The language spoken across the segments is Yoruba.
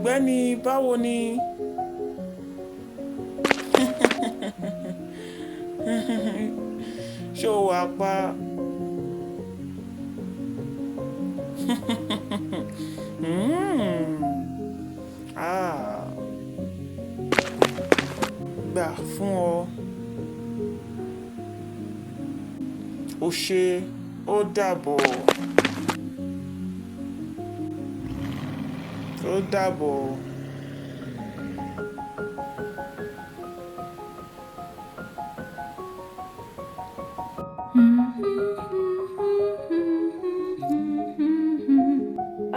Ọ̀gbẹ́ni, báwo ni? Ṣé o wà pa? Mm. Ah. Gbà fún ọ. O ṣe, ó dàbọ̀. Ó dàbọ̀.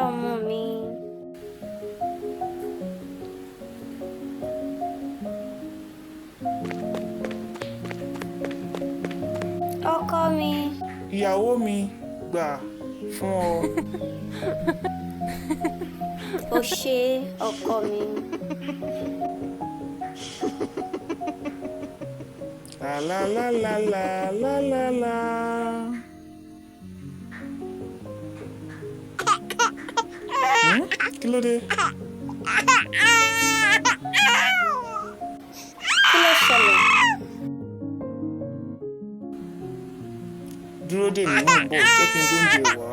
Ọmọ mi. Ọkọ mi. Ìyàwó mi, gbà fún ọ. O ṣé, ọkọ mi. La la la la la la la la. Hmm? Kí ló dé? Kí ló ṣẹlẹ̀? Dúró dè mí, mò ń bọ̀, jẹ́ kí n gbóúnjẹ wá.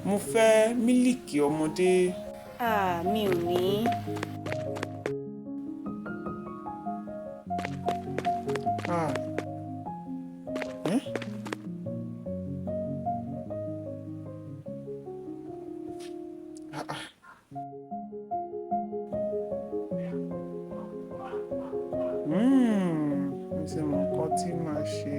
Mo fẹ́ mílìkì ọmọdé. Ah, mi ò ní. Ah. Eh? Ah, ah. Mo ti mọ nǹkan tí màá ṣe.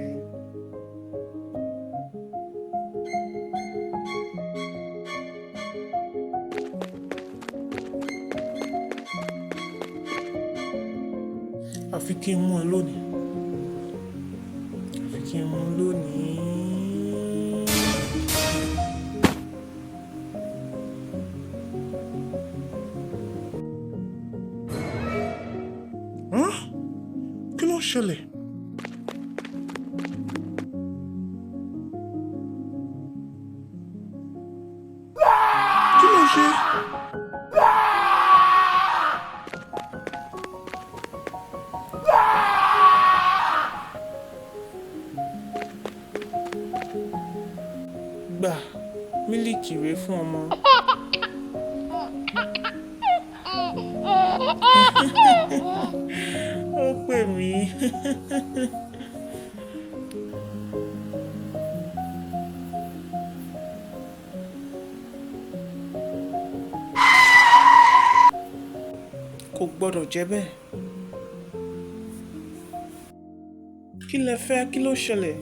Àfi kí n mú ẹ lónìí. Àfi kí n mú ẹ lónìí. Hán? Kí ló ń ṣẹlẹ̀? Kí ló ń ṣe? Gbà, mílìkì rèé fún ọmọ. Ó pè mí. Kò gbọ́dọ̀ jẹ́ bẹ́ẹ̀. Kí lẹ fẹ́? Kí ló ṣẹlẹ̀?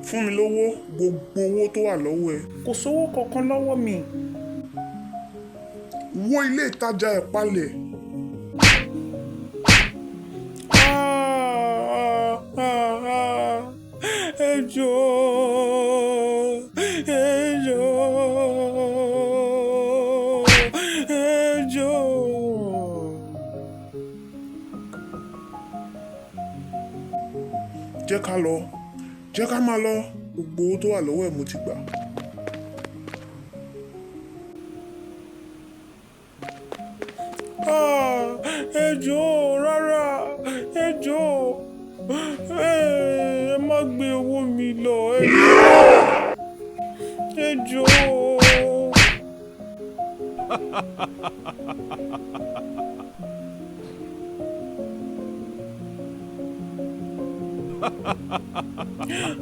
Fún mi lówó, gbogbo owó tó wà lọ́wọ́ ẹ. Kò sówó kankan lọ́wọ́ mi. Wó ilé ìtajà ẹ̀ palẹ̀. Ah, ah, ah. Ẹ jọ̀ọ́, ẹ jọ̀ọ́, ẹ jọ̀ọ́. Jẹ́ ká lọ, jẹ́ ká máa lọ. Gbogbo owó tó wà lọ́wọ́ ẹ̀ mo ti gbà. Ah, ẹ jọ̀ọ́, rárá, ẹ jọ̀ọ́, ẹ má gbé owó mi lọ, ẹ jọ̀ọ́, ẹ jọ̀ọ́.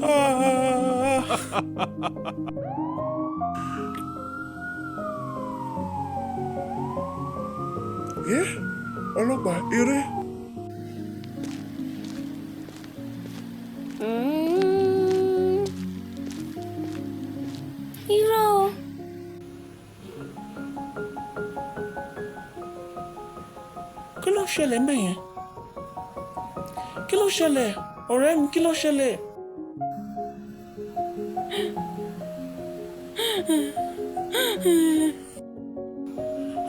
Ah. Ẹ́, ọlọ́pàá eré. Irọ́ o. Kí ló ṣẹlẹ̀ ńbẹ̀ yẹn? Kí ló ṣẹlẹ̀? Ọ̀rẹ́ mi, kí ló ṣẹlẹ̀?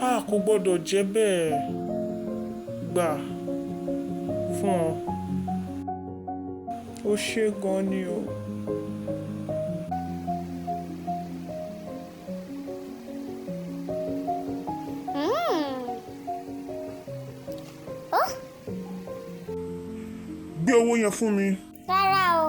A kò gbọ́dọ̀ jẹ́ bẹ́ẹ̀. Gbà fún ọ. Ó ṣé gan ni o. owó yẹn fún mi. Rárá o.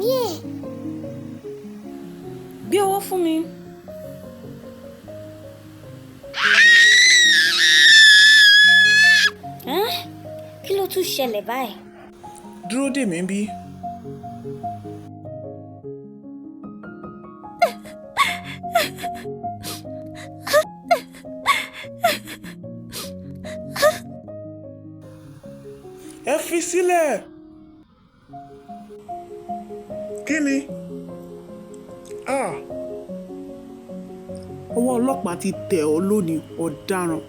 Yé! Gbé owó fún mi. Ẹ́n? Kí ló tún ṣẹlẹ̀ báyìí? Dúró dè mí bí. Ẹ fi sílẹ̀. Kí ni? Ah, Ọwọ́ ọlọ́pàá ti tẹ̀ ọ́ lónìí, ọ̀daràn.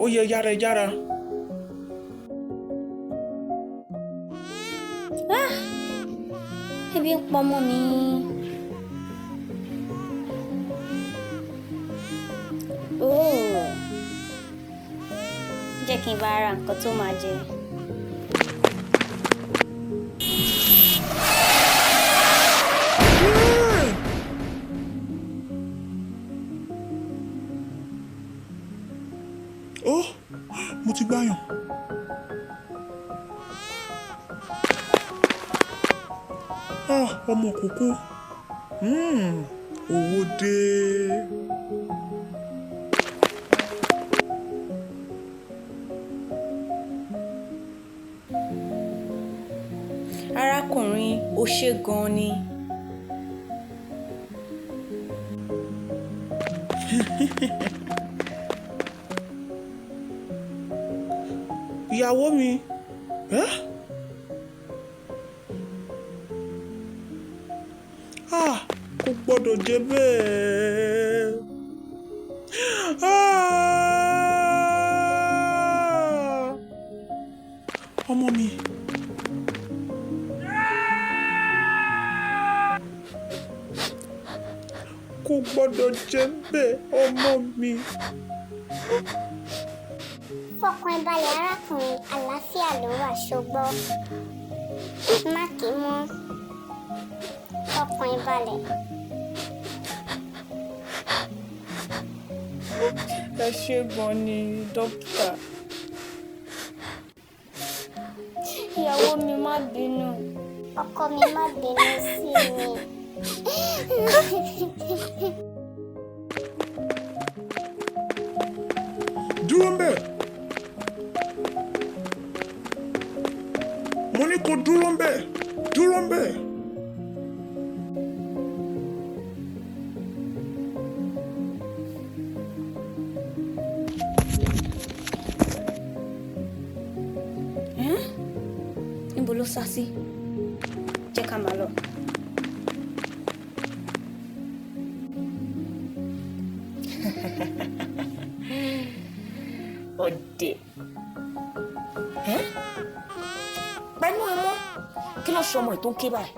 Ó yẹ yára ẹ yára. Ah! Ebi ń pa ọmọ mi. Oh! Jẹ́ kí n bá ra nǹkan tó máa jẹ. Yeah! Oh, mo ti gbáyàn. Ah, ọmọ kókó. Owó dé. Arákùnrin, o ṣé gan ni. Ìyàwó mi. Ẹ́? Ah, kò gbọ́dọ̀ jẹ́ bẹ́ẹ̀. Ah! Ọmọ mi. Kò gbọ́dọ̀ jẹ́ bẹ́ẹ̀, ọmọ mi. Fọkàn ẹ balẹ̀ arákùnrin, àlàáfíà ló wà ṣùgbọ́n. Má kì í mọ́. Fọkàn ẹ balẹ̀. Ẹ ṣé gan ni, dókítà. Ìyàwó mi, má bínú. Ọkọ mi, má bínú sí mi. Dúró ń bẹ̀. Mo ní kó dúró ń bẹ̀. Dúró ń bẹ̀. Ẹ́n? Níbo ló sá sí? Jẹ́ ká máa lọ. Ọ̀dẹ̀. Ẹ́? Pẹ̀lú ẹ mọ́, kí ló ṣe ọmọ ẹ̀ tó ń ké báyìí?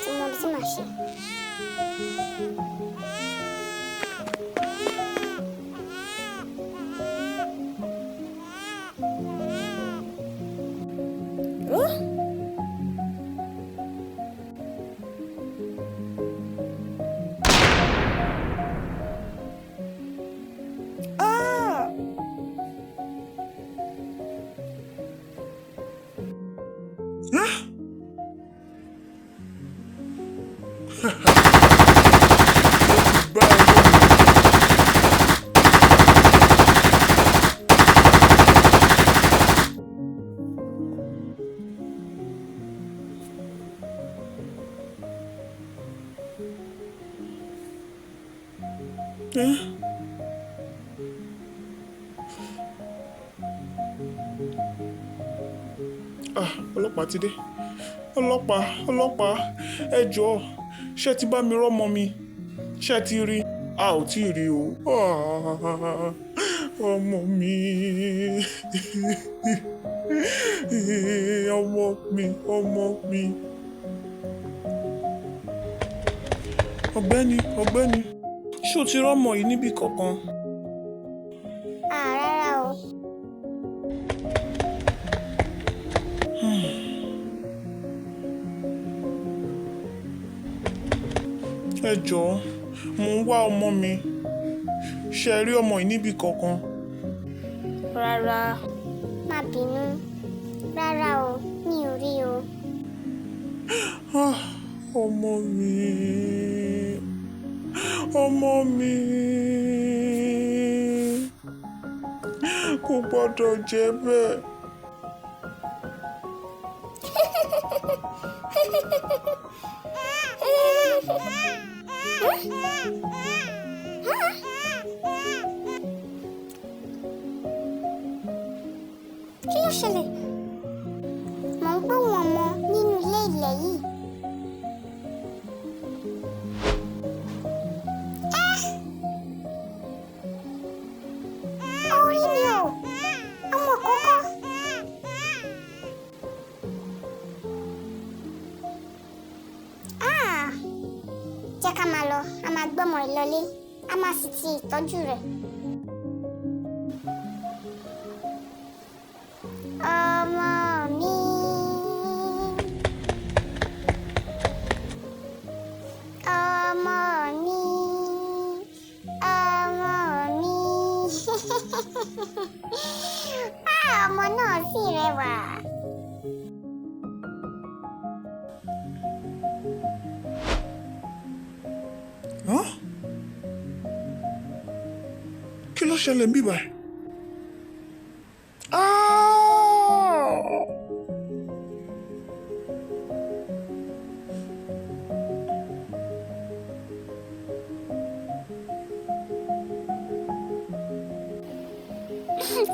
Tí mo bí tí màá ṣe. Ó? Ah! Ah! Mo ti gbá ẹ lónìí. Ẹ́? Ah, ọlọ́pàá ti dé. Ọlọ́pàá, ọlọ́pàá, ẹ jọ̀ọ́, ṣé ẹ ti bá mi rọ́mọ mi? Ṣé ẹ ti rí? A ò tí ì rí o. Ah, ọmọ mi. Ọmọ mi, ọmọ mi. Ọ̀gbẹ́ni, ọ̀gbẹ́ni, ṣé o ti rọ́mọ yìí níbì kankan? Ah, rárá o. Ẹ jọ̀ọ́, mò ń wá ọmọ mi. Ṣé ẹ rí ọmọ yìí níbì kankan? Rárá. Má bínú. Rárá o, mi ò rí o. Ah, ọmọ mi, ọmọ mi, kò gbọ́dọ̀ jẹ́ bẹ́ẹ̀. Kí ló ṣẹlẹ̀? Mò ń gbóhùn ọmọ nínú ilé ilẹ̀ yìí. Ah! Orí mi o! Ọmọ kọ́kọ́. Ah! Jẹ́ ká máa lọ, a máa gbọ́mọ ìlọlé, a máa sì ti ìtọ́jú rẹ̀. Ọmọ mi. Ọmọ mi. Ọmọ mi. Ah, ọmọ náà sì rẹwà. Hàn? Kí ló ṣẹlẹ̀ níbí báyìí? Ah!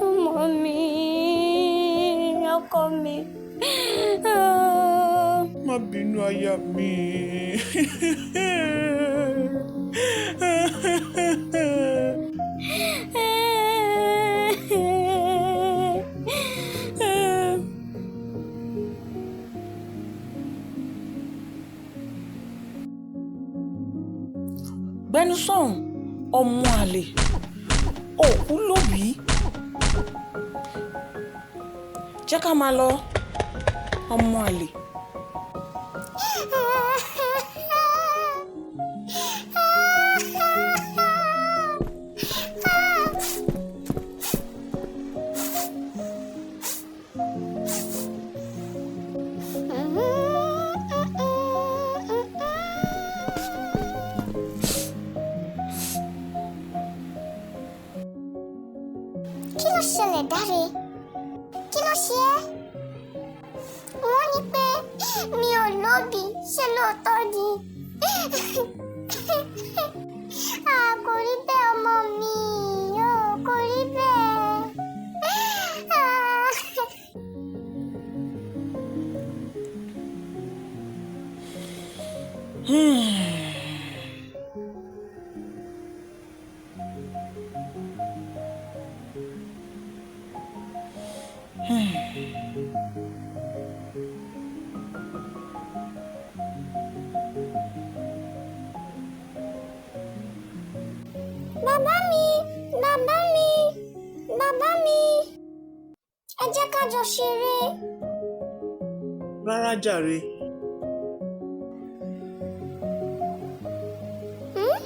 Ọmọ mi, ọkọ mi. Má bínú aya mi. Gbẹnu sọ̀hún, ọmọ àlè, òkú lóbìí. Jẹ́ ká máa lọ, ọmọ àlè. Kí ló ṣẹlẹ̀ Dáre? Kí ló ṣe ẹ́? Wọ́n ní pé mi ò lóbi, ṣé lóòótọ́ ni? À kò rí bẹ́ẹ̀ ọmọ mi, ò kò rí bẹ́ẹ̀. Ah. Bàbá mi, bàbá mi, bàbá mi, ẹ jẹ́ ká jọ ṣeré. Rárá jàre. Hmm?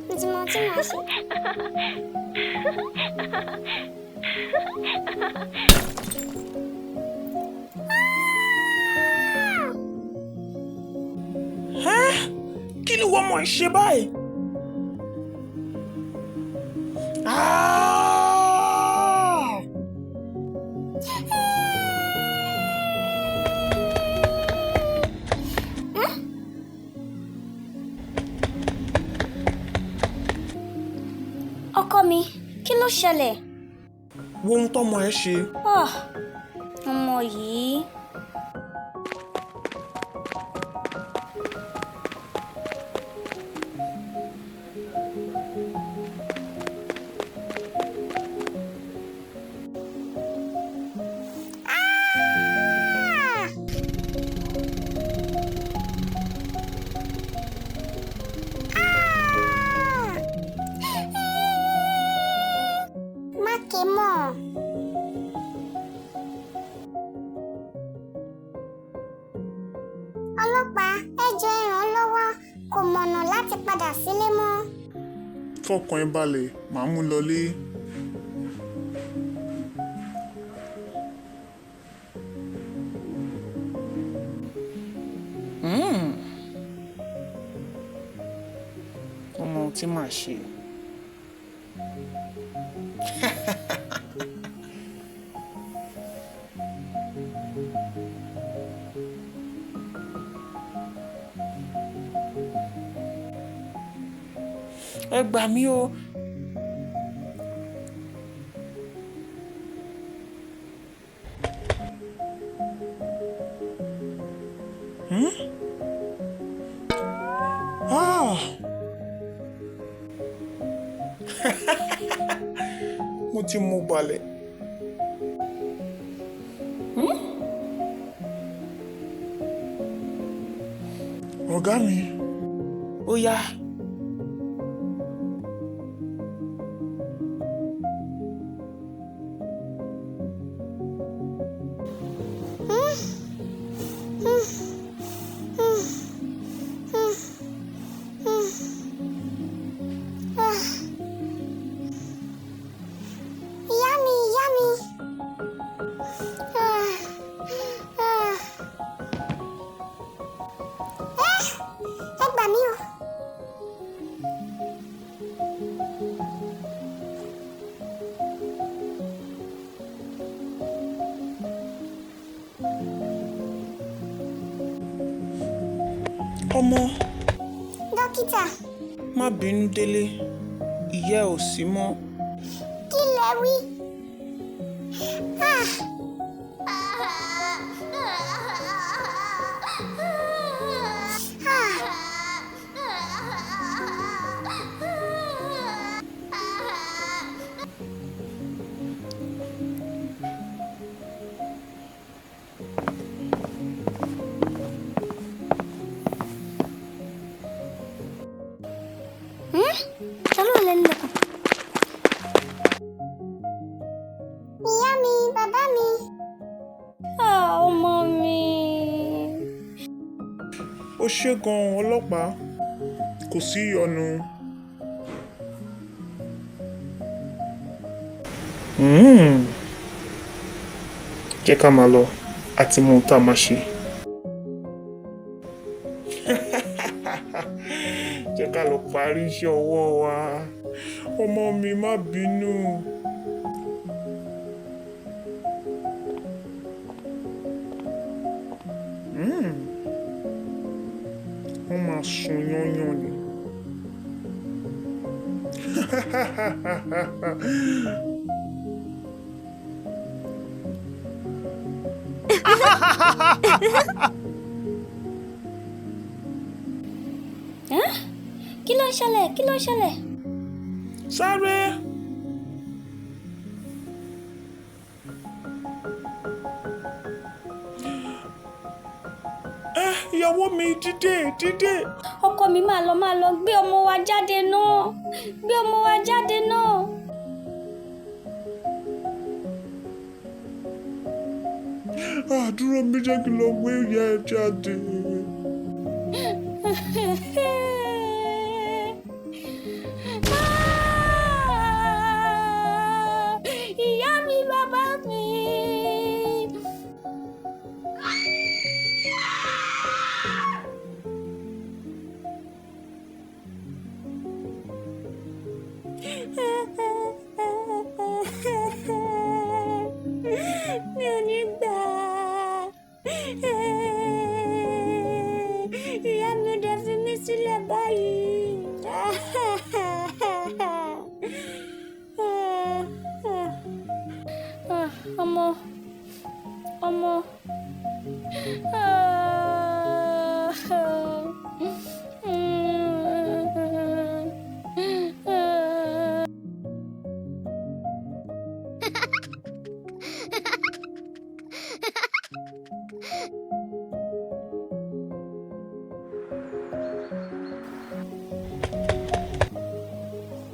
Mo ti mọ ohun tí màá ṣe. Ẹ́, kí ni wọ́n mọ̀ ń ṣe báyìí? Ah! Ọkọ mi, kí ló ṣẹlẹ̀? Wo ohun tọ́mọ ẹ ṣe. Ah, ọmọ yìí. Ah! Ah! Má ké mọ́. Ọlọ́pàá, ẹ jọ̀ọ́ ẹ ràn án lọ́wọ́, kò mọ̀nà láti padà. sílé mọ́. Fọkàn ẹ balẹ̀, màá mú lọlé. Ó mọ ohun tí màá ṣe. Ẹ gbà mí o. Ah! Mo ti mú balẹ̀. Ọ̀gá mi. Ó yá. Ìyá mi, ìyá mi. Ah, ah. Eh, ẹ gbà mí o. Ọmọ, Dókítà, má bínú délé. Ìyá ẹ ò sí mọ́. kí lẹ wí? Ah. Ah. Ta ló lẹ́nu lẹ́kùn? Ìyá mi, bàbá mi. Ah, ọmọ mi. Ó ṣe gan-an ọlọ́pàá. Kò sí ìyọnu. Jẹ́ ká máa lọ àti mọ ohun tá a máa ṣe. Jẹ́ ká lọ parí iṣẹ́ ọwọ́ wa. Ọmọ mi, má bínú. Wọ́n máa sun yányán ni. Ẹ́n? Kí ló ń ṣẹlẹ̀? Kí ló ń ṣẹlẹ̀? Sáré! Ẹ ìyàwó mi, dìde, dìde. Ọkọ mi, máa lọ, máa lọ gbé ọmọ wa jáde náà. Gbé ọmọ wa jáde náà. Ah, dúró mi, jẹ́ kí n lọ gbé ìyá ẹ jáde. Ah! Ìyá mi, bàbá mi. Mi ò ní gbà á. Ìyá mi ò dẹ̀ fi mí sílẹ̀ báyìí. Ah, ọmọ, ọmọ. Ah. Ah.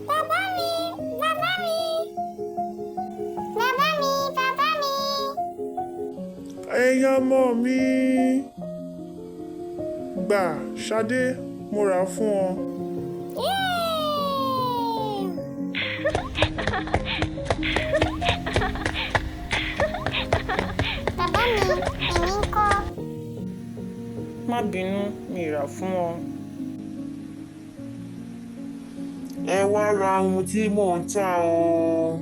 Bàbá mi, bàbá mi. Bàbá mi, bàbá mi. Ẹ̀yin ọmọ mi. Gbà, Ṣadé, mo rà á fún ọ. Bàbá mi, èmi ń kọ́. Má bínú, mi rà fún ọ. Ẹ wá ra ohun tí mò ń tà o.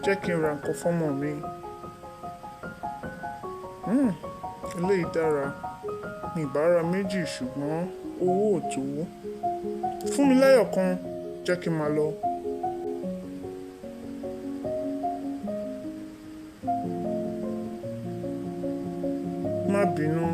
Jẹ́ kí n ra nǹkan fọ́mọ mi. Eléyìí dára. Mi ì bá ra méjì ṣùgbọ́n owó ò tó. Fún mi lẹ́yọ̀ kan, jẹ́ kí n máa lọ. Má bínú.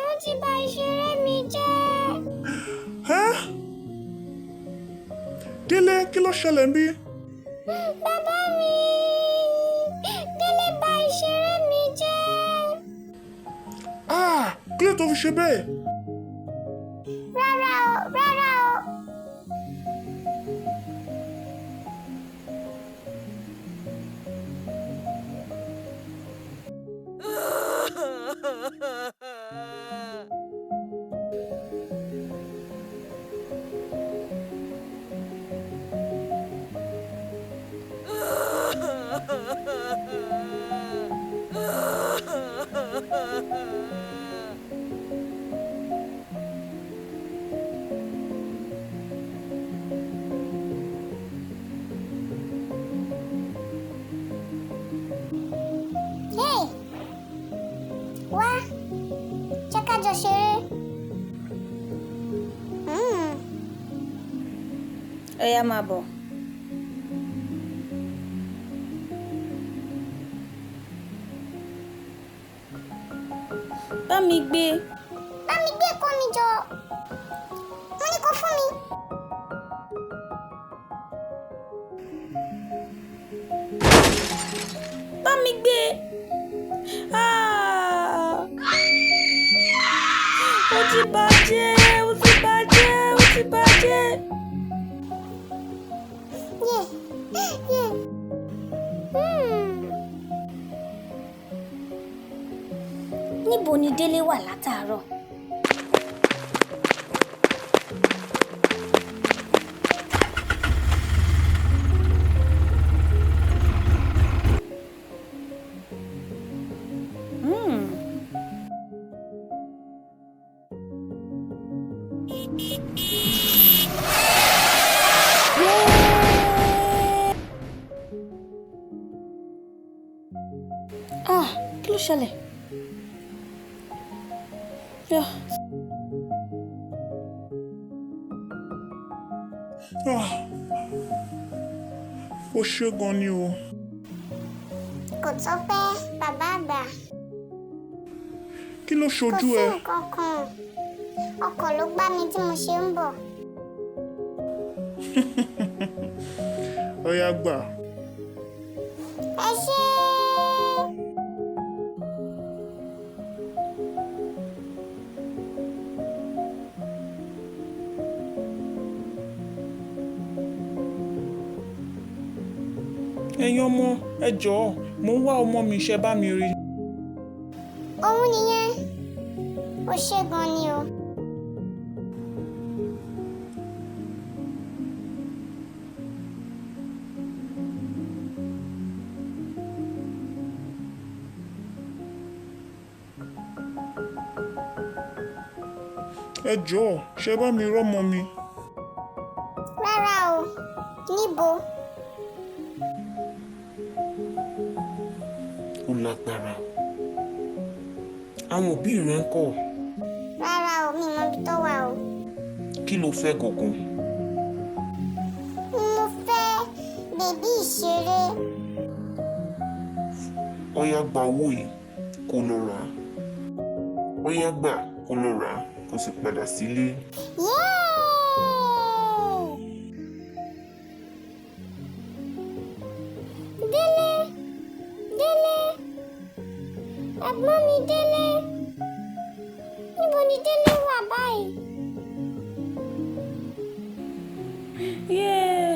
Ó ti bà ìṣeré mi jẹ́. Ẹ́! Délé, kí ló ṣẹlẹ̀ ń bí? Bàbá mi, Délé bà ìṣeré mi jẹ́. Ah! Kí ló tó fi ṣe bẹ́ẹ̀? Rárá o, rárá o. Hey! Wá, jẹ́ ká jọ ṣeré. Ó yá, máa bọ̀. Bá mi gbé. Bá mi gbé ẹ̀kọ́ mi jọ. Mo ní kó fún mi. Bá mi gbé. Ah! Ó ti bàjẹ́, ó ti bàjẹ́, ó ti bàjẹ́. Yé, yé. Níbo ni Délé wà látàárọ̀? Ah, kí ló ṣẹlẹ̀? Ah. Ah! Ó ṣe gan ni o. Kò tọ́pẹ́, bàbá àgbà. Kí ló Kò ṣojú sí ẹ? nǹkan kan. Ọkọ̀ ló gbá mi tí mo ṣe ń bọ̀. Ó yá gbà. Ẹ ṣé. Ẹ̀yin ọmọ, ẹ jọ̀ọ́, mò ń wá ọmọ mi, ṣe bá mi rí. Òun nìyẹn. Ó ṣe gan ni o. Ẹ jọ̀ọ́, ṣe bá mi rọ́mọ mi. Rárá o. Níbo? Ó lágbára. Àwọn òbí rẹ ń kọ́. Rárá o, mi mọ ibi tó wà o. Kí ló fẹ́ gangan? Mo fẹ́ bèbí ìṣeré. Ó yá, gba owó yìí kó lọ rà á. Ó yá, gbà kó lọ rà á, kó sì padà sílé. Yéè! Délé! Ẹ̀gbọ́n mi Délé. Níbo ni Délé wà báyìí? Yéé.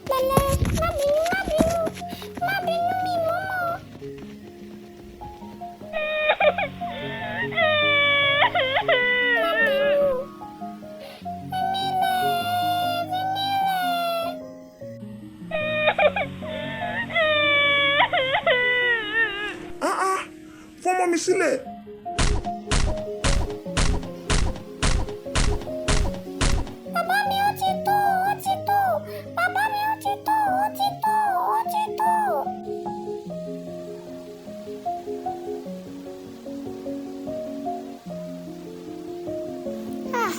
Pẹ̀lẹ́, má bínú, má bínú, má bínú mi mọ́mọ́. Má bínú. Fi mí lẹ̀, fi mí lẹ̀. Ah ah, fọmọ mi sílẹ̀. Bàbá mi ó ti tó, ó ti tó. Bàbá mi ó ti tó, ó ti tó, ó ti tó. Ah.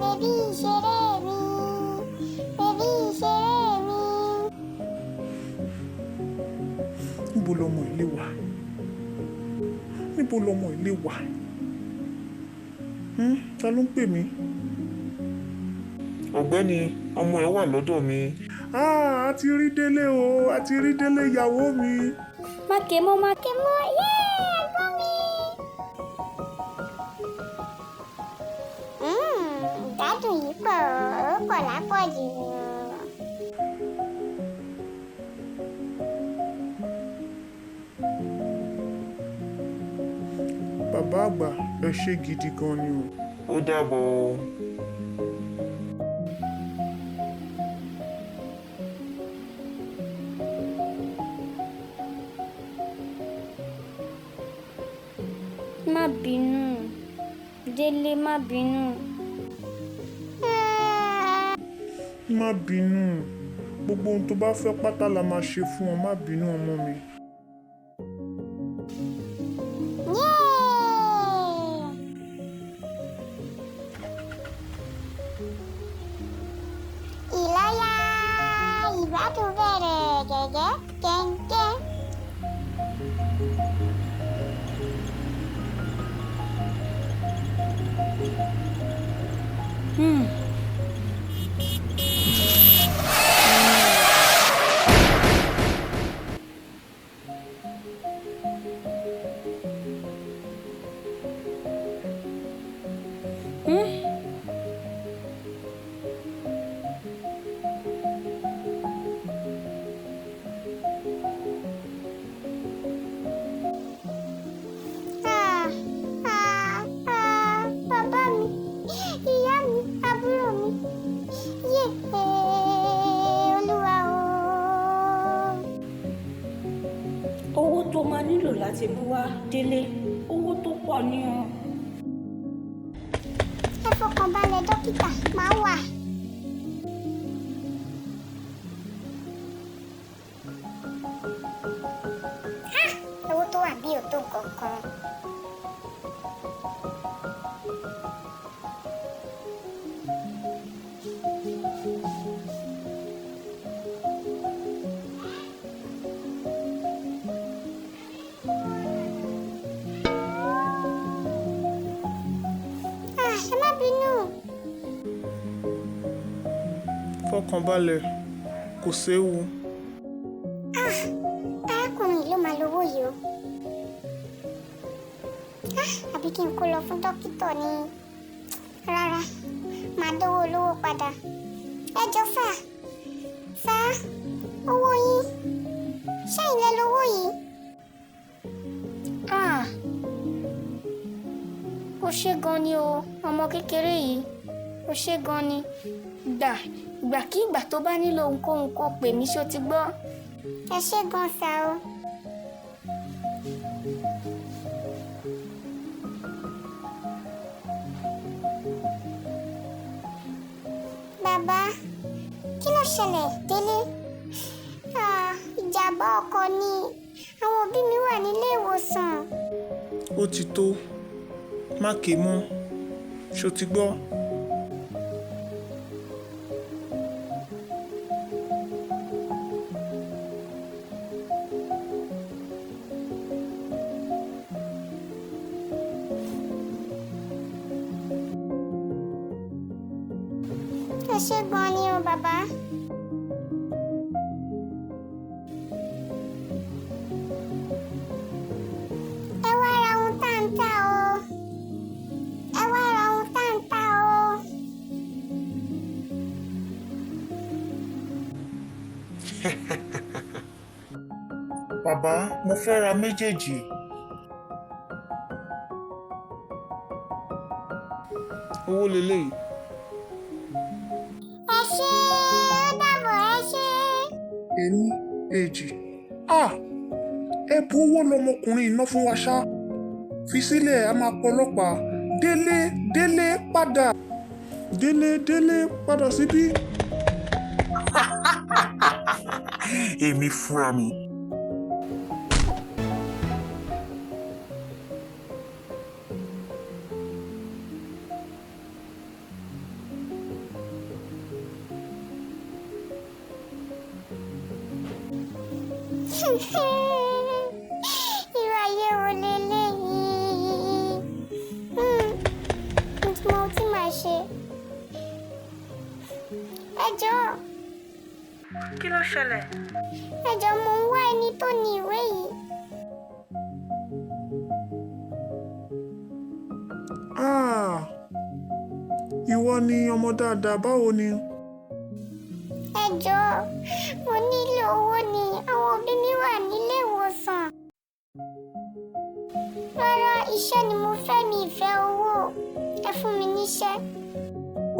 Bèbí ìṣeré mi, bèbí ìṣeré mi. Níbo lọmọ ilé wà? Níbo lọmọ ilé wà? Ta ló ń pè mí? Ọ̀gbẹ́ni, ọmọ ẹ wà lọ́dọ̀ mi. Ah, a ti rí Délé o, a ti rí Délé ìyàwó mi. Má ké mọ́, má Ké mọ́, yéé, ẹ̀gbọ́n mi. Ìgbádùn yìí pọ̀, ó pọ̀ lápọ̀jù. Bàbá àgbà, ẹ ṣé gidi gan ni o. Ó dàbọ̀ o. Má bínú. Délé, má bínú. Má bínú. Gbogbo ohun tó bá fẹ́ pátá la máa ṣe fún ọ, má bínú ọmọ mi. Yéé! Ìlọ́yà ìgbádùn bẹ̀rẹ̀ gẹ́gẹ́ gẹ́ngẹ́. Ah, ah, ah, bàbá mi, ìyá mi, àbúrò mi. Yé, Olúwa o. Owó tó máa nílò láti mú wá Délé, owó tó pọ̀ ni o. Ẹ fọkàn balẹ̀ dókítà, màá wà. Ah, owó tó wà bí ò tó nǹkan kan. Ah, ẹ má bínú. Fọkàn balẹ̀, kò séwu. Ah, arákùnrin yìí ló máa lówó yìí o. Ah, àbí kí n kó lọ fún dókítà ni? Rárá, màá dówó olówó padà. Ẹ jọ fà, fà, owó yín. Ṣé ilẹ̀ lówó yìí? Ah, ó ṣe gan ni o, ọmọ kékeré yìí. Ó ṣe gan ni. Gbà, ìgbàkígbà tó bá nílò ohunkóhun kó pè mí, ṣó ti gbọ́? Ẹ ṣé gan sa o. Bàbá, kí ló ṣẹlẹ̀ Délé? Ah, ìjàmbá ọkọ̀ ni. Àwọn òbí mi wà nílé ìwòsàn. Ó ti tó. Má ké mọ́. Ṣó ti gbọ́? Ẹ ṣé gan ni o, bàbá. Bàbá, mo fẹ́ ra méjèèjì. Owó leléyìí. Ẹ ṣé, ó dàbọ̀, ẹ ṣé. Ení, èjì. Ah! Ẹ̀bùn owó lọmọkùnrin iná fún wa ṣá. Fi sílẹ̀, a máa pọ̀ ọlọ́pàá. Délé, Délé, padà. Délé, Délé, padà síbí. Èmi fúnra mi. Irú ayé wo leléyìí? Mo ti mọ ohun tí màá ṣe. Ẹ jọ̀ọ́, Kí ló ṣẹlẹ̀? ẹ jọ̀ọ́, mo ń wá ẹni tó ní ìwé yìí. Ah! Ìwọ ni ọmọ dáadáa, báwo ni? Ẹ jọ̀ọ́, mo nílò owó ni, àwọn òbí mi wà nílé ìwòsàn. Rárá, iṣẹ́ ni mo fẹ́, mi ì fẹ́ owó. Ẹ fún mi níṣẹ́.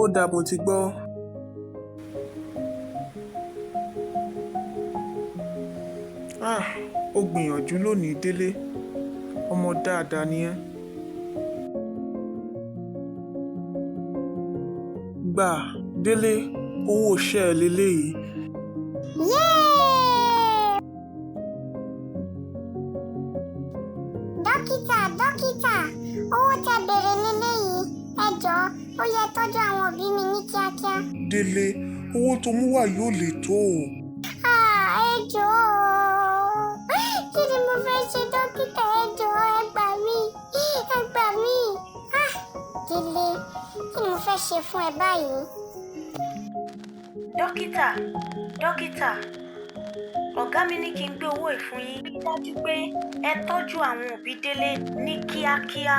Ó dáa, mo ti gbọ́. Ah, ó gbìyànjú lónìí Délé. Ọmọ dáadáa ni ẹ́. Gbà, Délé, owó iṣẹ́ ẹ leléyìí. Yéè! Dókítà, dókítà, owó tẹ bèrè leléyìí. Ẹ jọ̀ọ́, ó yẹ tọ́jú àwọn òbí mi ní kíákíá. Délé, owó tó mú wá yóò lè tó o. Ah, ẹ jọ̀ọ́. Kí ni mo fẹ́ ṣe dókítà? Ẹ jọ̀ọ́, ẹ gbà mí. Ẹ gbà mí. Ah, Délé, kí ni mo fẹ́ ṣe fún ẹ báyìí? Dókítà, dókítà, ọ̀gá mi ní kí n gbé owó yìí fún yín. Rí i dájú pé ẹ tọ́jú àwọn òbí Délé ní kíákíá.